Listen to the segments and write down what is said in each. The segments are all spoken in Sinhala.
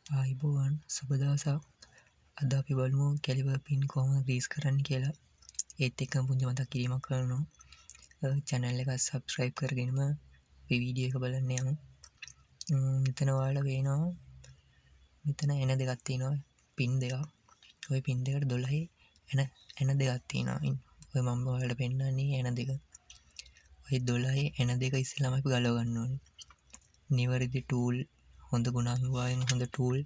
ආයුබෝවන්, සුබ දවසක්. අද අපි බලමු කැලිපර් පින් කොහොමද ග්‍රීස් කරන්න කියලා. ඒත් එක්කම පුංචි මතක් කිරීමක් කරනවා. චැනල් එක සබ්ස්ක්‍රයිබ් කරගෙනම අපි වීඩියෝ එක බලන්න යමු. මෙතන ඔයාලා පේනවා මෙතන එන දෙකක් තියෙනවා, පින් දෙකක්. ඔය පින් දෙකට 12 එන දෙකක් තියෙනවා. ඔය මම ඔයාලට පෙන්නන්නේ එන දෙක. ඔය 12 එන දෙක ඉස්සෙල්ලාම අපි ගලව ගන්න ඕනේ. නිවැරදි ටූල්, හොඳ ගුණාංගයෙන් හොඳ ටූල්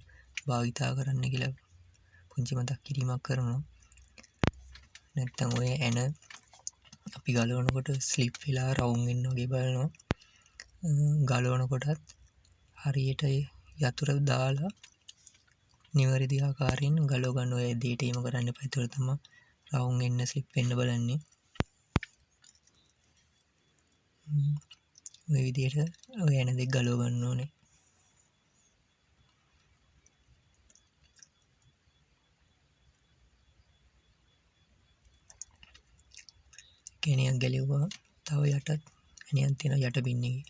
භාවිතා කරන්න කියලා පුංචි මතක් කිරීමක් කරනවා. නැත්තම් ඔය ඇන අපි ගලවනකොට ස්ලිප් වෙලා රවුම් වෙන්න වගේ බලනවා. ගලවනකොටත් හරියට යතුර දාලා නිවැරදි ආකාරයෙන් ගලව ගන්න. ඔය දෙයට එහෙම කරන්න එපා. ඒතකොට තමයි රවුම් වෙන්න ස්ලිප් වෙන්න බලන්නේ. ඔය විදියට ඔය ඇන දෙක ගලව ගන්න ඕනේ. ඇණයක් ගැලෙව්වා. තව යටත් ඇණයක් තියෙනවා යට පින් එකේ.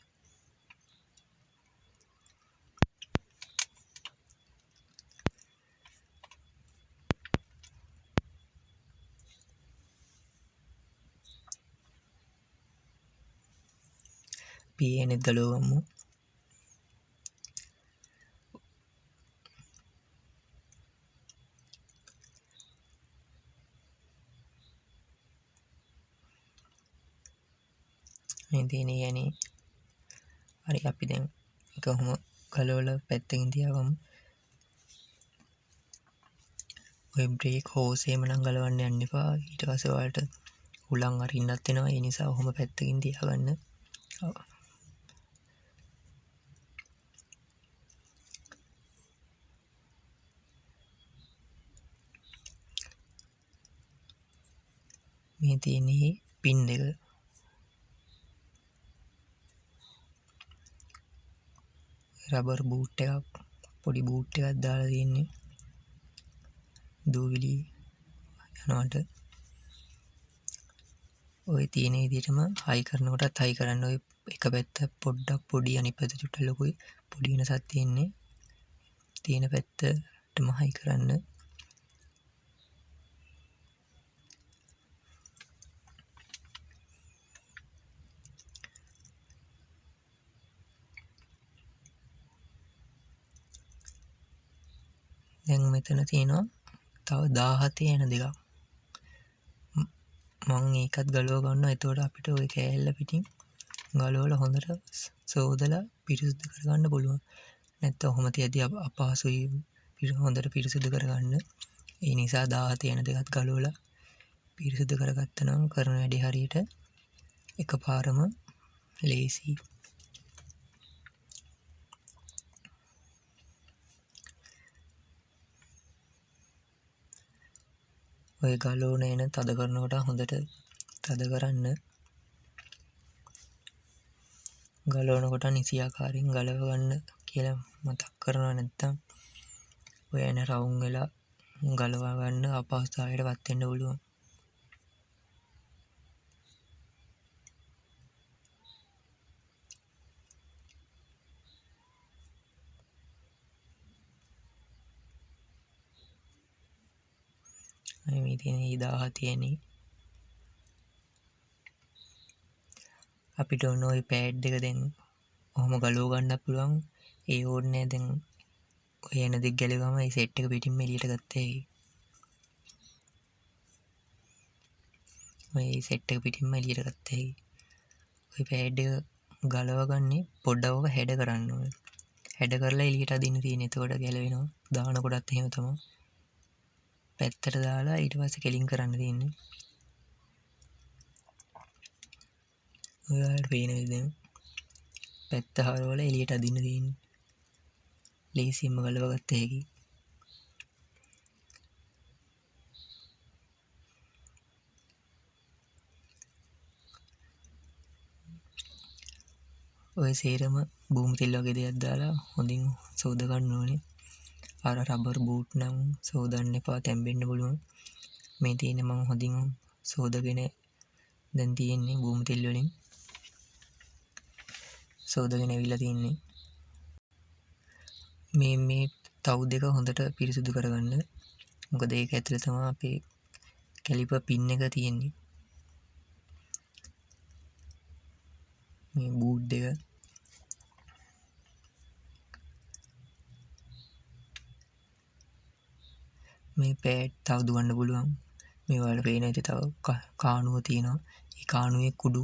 අපි ඇණෙත් ගලවගමු. මේ තියෙන ඇණේ. හරි, අපි දැන් එක ඔහොම ගලවලා පැත්තකින් තියාගමු. ඔය බ්‍රේක් හෝස් එහෙම නම් ගලවන්න යන්න එපා. ඊට පස්සේ ඔයාලට හුලං අරින්නත් වෙනවා. ඒ නිසා ඔහොම පැත්තකින් තියාගන්න. මේ තියෙන්නේ පින් දෙක. රබර් බූට් එකක්, පොඩි බූට් එකක් දාලා තියෙන්නේ දූවිලි යනවට. ඔය තියෙන විදිහටම හයි කරනකොටත් හයි කරන්න. ඔය එක පැත්ත පොඩ්ඩක් පොඩි, අනිත් පැත්ත චුට්ටක් ලොකුයි. පොඩි වෙනසක් තියෙන්නේ. තියෙන පැත්තටම හයි කරන්න. දැන් මෙතන තියෙනවා තව 17 එන දෙකක්. මං ඒකත් ගලව ගන්නවා. එතකොට අපිට ඔය කෑල්ල පිටින් ගලවලා හොඳට සෝදලා පිරිසුදු කරගන්න පුළුවන්. නැත්නම් ඔහොම තියදී අපහසුයි හොඳට පිරිසුදු කරගන්න. ඒ නිසා 17 එන දෙකත් ගලවලා පිරිසුදු කරගත්තා නම් කරන වැඩේ හරියට එකපාරම ලේසි. ඔය ගලවන එන තද කරනකොට හොඳට තද කරන්න. ගලවනකොට නිසි ආකාරයෙන් ගලව ගන්න කියලා මතක් කරනවා. නැත්තම් ඔය එන රවුම් වෙලා ගලවා ගන්න අපහසුතාවයට පත් වෙන්න පුළුවන්. මේ තියෙන ඒ 17 එනේ. අපිට ඔන්න ඔය පෑඩ් එක දැන් ඔහොම ගලව ගන්නත් පුළුවන්. ඒ ඕනේ නෑ. දැන් ඔය එන දෙක ගැලුවම ඒ සෙට් එක පිටින්ම එළියට ගත්ත හැකි. ඔය සෙට් එක පිටින්ම එළියට ගත්ත හැකි. ඔය පෑඩ් එක ගලව ගන්නේ පොඩ්ඩක් ඔක හැඩ කරන්න ඕනේ. හැඩ කරලා එළියට අදින්න තියෙන. එතකොට ගැලවෙනවා. දාන කොටත් එහෙම තමයි. පැත්තට දාලා ඊට පස්සේ කෙලින් කරන්න තියෙන්නේ. ඔයාලට පේන විදිහෙන් පැත්ත හරවලා එළියට අදින්න තියෙන්නේ. ලේසියෙන්ම ගලව ගත්ත හැකි. ඔය සේරම භූමි තෙල් වගේ දෙයක් දාලා හොඳින් සෝද ගන්න ඕනේ. අර රබර් බූට් නම් සෝදන්න එපා, තැම්බෙන්න පුළුවන්. මේ තියෙන මං හොඳින් සෝදගෙන දැන් තියෙන්නේ භූමි තෙල් වලින් සෝදගෙන ඇවිල්ලා තියෙන්නේ. මේ තව් දෙක හොඳට පිරිසිදු කරගන්න. මොකද ඒක ඇතුලේ තමයි අපේ කැලිපර් පින් එක තියෙන්නේ. මේ බූට් දෙක මේ පෑඩ් තව දුවන්න පුළුවන්. මේ ඔයාලට පේන ඇති තව කාණුව තියෙනවා. ඒ කාණුවේ කුඩු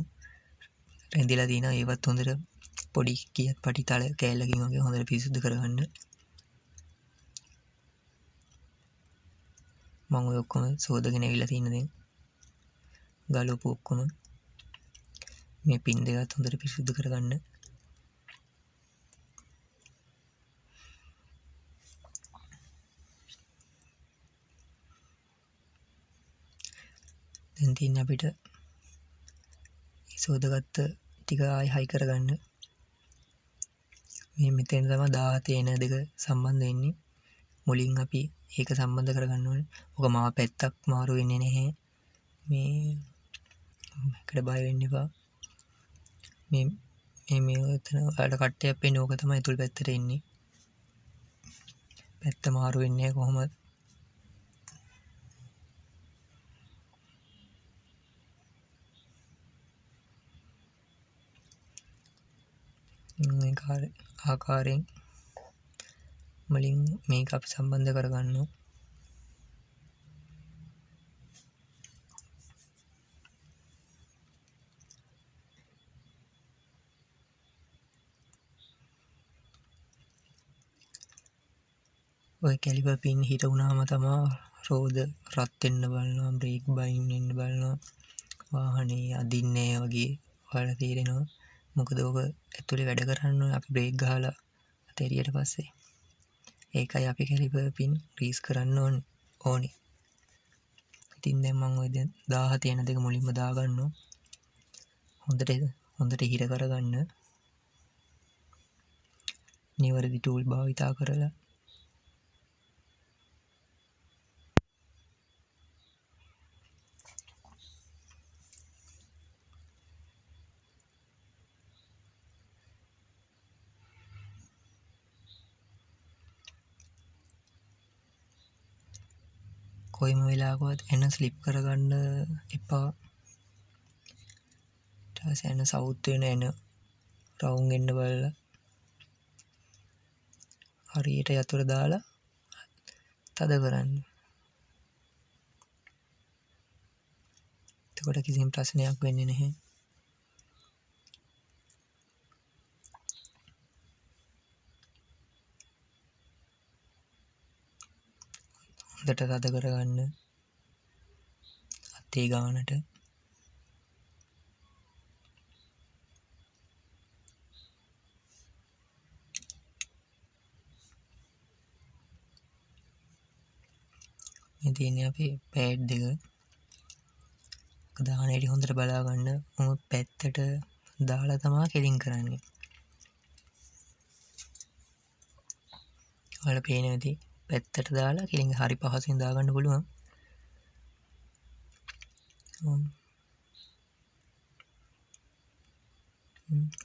රැඳිලා තියෙනවා. ඒවත් හොඳට පොඩි කියත් පටි තල කෑල්ලකින් වගේ හොඳට පිරිසිදු කරගන්න. මං ඔය ඔක්කොම සෝදගෙන ඇවිල්ලා තියෙන දැන් ගලවපු ඔක්කොම මේ පින් දෙකත් හොඳට පිරිසිදු කරගන්න. දැන් තියෙන්නේ අපිට ඒ සෝදගත්ත ටික ආයි හයි කරගන්න. මේ මෙතෙන් තමයි 17 එන දෙක සම්බන්ධ වෙන්නේ. මුලින් අපි ඒක සම්බන්ධ කරගන්න ඕනේ. ඔක මා පැත්තක් මාරු වෙන්නේ නැහැ. මේ එකට බය වෙන්න එපා. මේ මේ මේ ඔතන ඔයාලට කට්ටයක් පේන්නේ. ඕක තමයි ඇතුල් පැත්තට එන්නේ. පැත්ත මාරු වෙන්නේ නැහැ කොහොමත්. මේ ආකාරයෙන් මුලින් මේක අපි සම්බන්ධ කරගන්නවා. ඔය කැලිපර් පින් හිට වුණාම තමා රෝද රත් වෙන්න බලනවා, බ්‍රේක් බයින් වෙන්න බලනවා, වාහනේ අදින්නේ නෑ වගේ ඔයාලා තේරෙනවා. මොකද ඕක ඇතුලේ වැඩ කරන්න ඕනේ අපි බ්‍රේක් ගහලා අතෑරියට පස්සේ. ඒකයි අපි කැලිපර් පින් ග්‍රීස් කරන්න ඕනේ. ඉතින් දැන් මං ඔය දැන් 17 එන දෙක මුලින්ම දාගන්නවා. හොඳට හිර කරගන්න. නිවැරදි ටූල් භාවිතා කරලා. කොයිම වෙලාවකවත් එන ස්ලිප් කරගන්න එපා. ඊට පස්සේ එන සවුත් වෙන එන රවුම් එන්න බලලා හරියට යතුරු දාලා තද කරන්න. එතකොට කිසිම ප්‍රශ්නයක් වෙන්නේ නැහැ. හොඳට තද කරගන්න අතේ ගානට. මේ තියෙන්නේ අපේ පෑඩ් දෙක. දාන හැටි හොඳට බලා ගන්න. මම පැත්තට දාලා තමා කෙලින් කරන්නේ. ඔයාලා පේන ඇති පැත්තට දාලා කෙලින් හරි පහසුවෙන් දාගන්න පුළුවන්.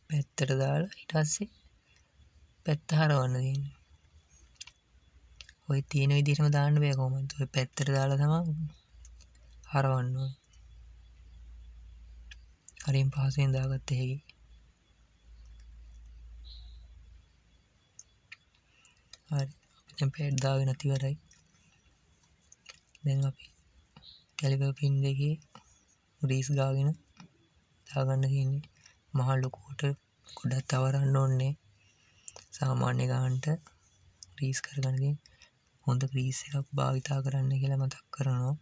පැත්තට දාලා ඊට පස්සේ පැත්ත හරවන්න තියෙන්නේ. ඔය තියෙන විදිහටම දාන්න බෑ කොහොමද. ඔය පැත්තට දාලා තමා හරවන්න ඕනේ. හරිම පහසුවෙන් දාගත්ත හැකි. හරි. අපි දැන් පෑඩ් දාගෙනත් ඉවරයි. දැන් අපි කැලිපර් පින් දෙකේ ග්‍රීස් ගාගෙන දාගන්න තියෙන්නේ. මහා ලොකුවට ගොඩක් තවරන්න ඕනේ. සාමාන්‍ය ගානට ග්‍රීස් කරගන්න තියෙන්නේ. හොඳ ග්‍රීස් එකක් භාවිතා කරන්න කියලා මතක් කරනවා.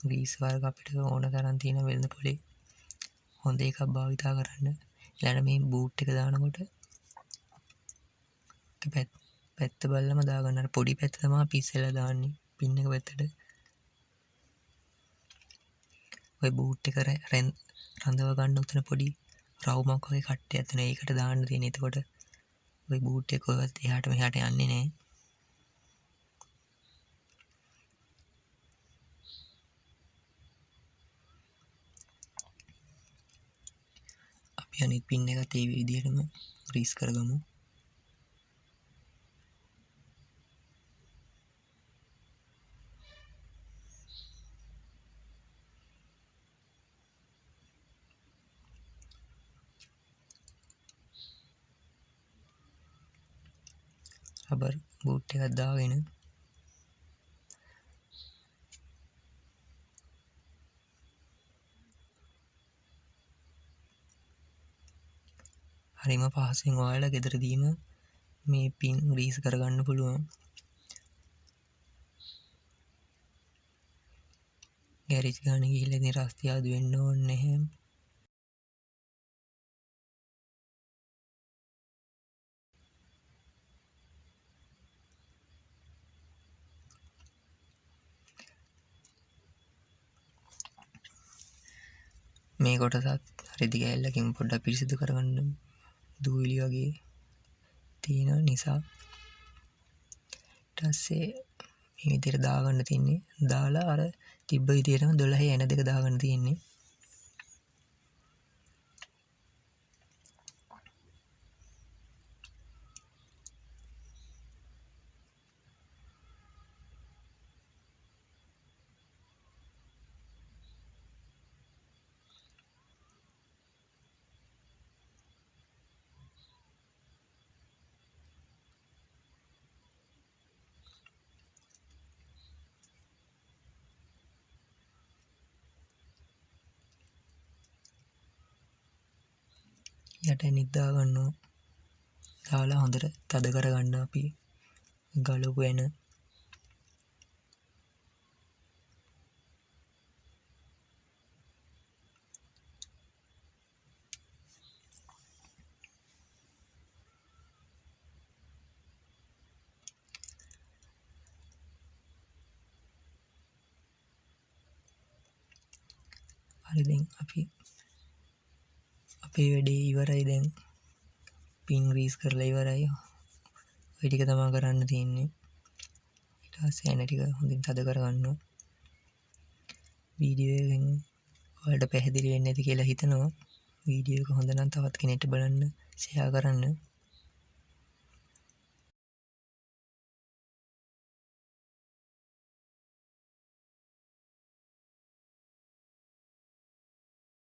ග්‍රීස් වර්ග අපිට ඕන තරම් තියෙන වෙළඳ පොලේ හොඳ එකක් භාවිතා කරන්න. ඊළඟට මේ බූට් එක දානකොට පැත්ත බලලම දාගන්න. අර පොඩි පැත්ත තමයි අපි ඉස්සෙල්ලා දාන්නේ පින් එක පැත්තට. ඔය බූට් එක රඳව ගන්න උතන පොඩි රවුමක් වගේ කට්ටයක් තියෙනවා. ඒකට දාන්න තියෙන. එතකොට ඔය බූට් එක කොහෙවත් එහාට මෙහාට යන්නේ නෑ. අපි අපි අනිත් පින් එකත් ඒ විදිහටම ග්‍රීස් කරගමු. රබර් බූට් එකක් දාගෙන හරිම පහසුවෙන් ඔයාලා ගෙදරදීම මේ පින් ග්‍රීස් කරගන්න පුළුවන්. ගෑරේජ් ගාන ගිහිල්ලා ඉතින් රස්තියාදු වෙන්න ඕනේ නැහැ. මේ කොටසත් රෙදි කෑල්ලකින් පොඩ්ඩක් පිරිසිදු කරගන්න දූවිලි වගේ තියෙන නිසා. ඊට පස්සේ මේ විදිහට දාගන්න තියෙන්නේ. දාලා අර තිබ්බ විදිහටම 12 එන දෙක දාගන්න තියෙන්නේ. යට නිදා ගන්නවා. දාලා හොඳට තද කරගන්න අපි ගලපු එන. හරි, දැන් අපි අපේ වැඩේ ඉවරයි. දැන් පින් ග්‍රීස් කරලා ඉවරයි. ඔය ටික තමා කරන්න තියෙන්නේ. ඊට පස්සේ එන ටික හොඳින් තද කරගන්නවා. වීඩියෝ එකෙන් ඔයාලට පැහැදිලි වෙන්න ඇති කියලා හිතනවා. වීඩියෝ එක හොඳ නම් තවත් කෙනෙක්ට බලන්න ෂෙයා කරන්න.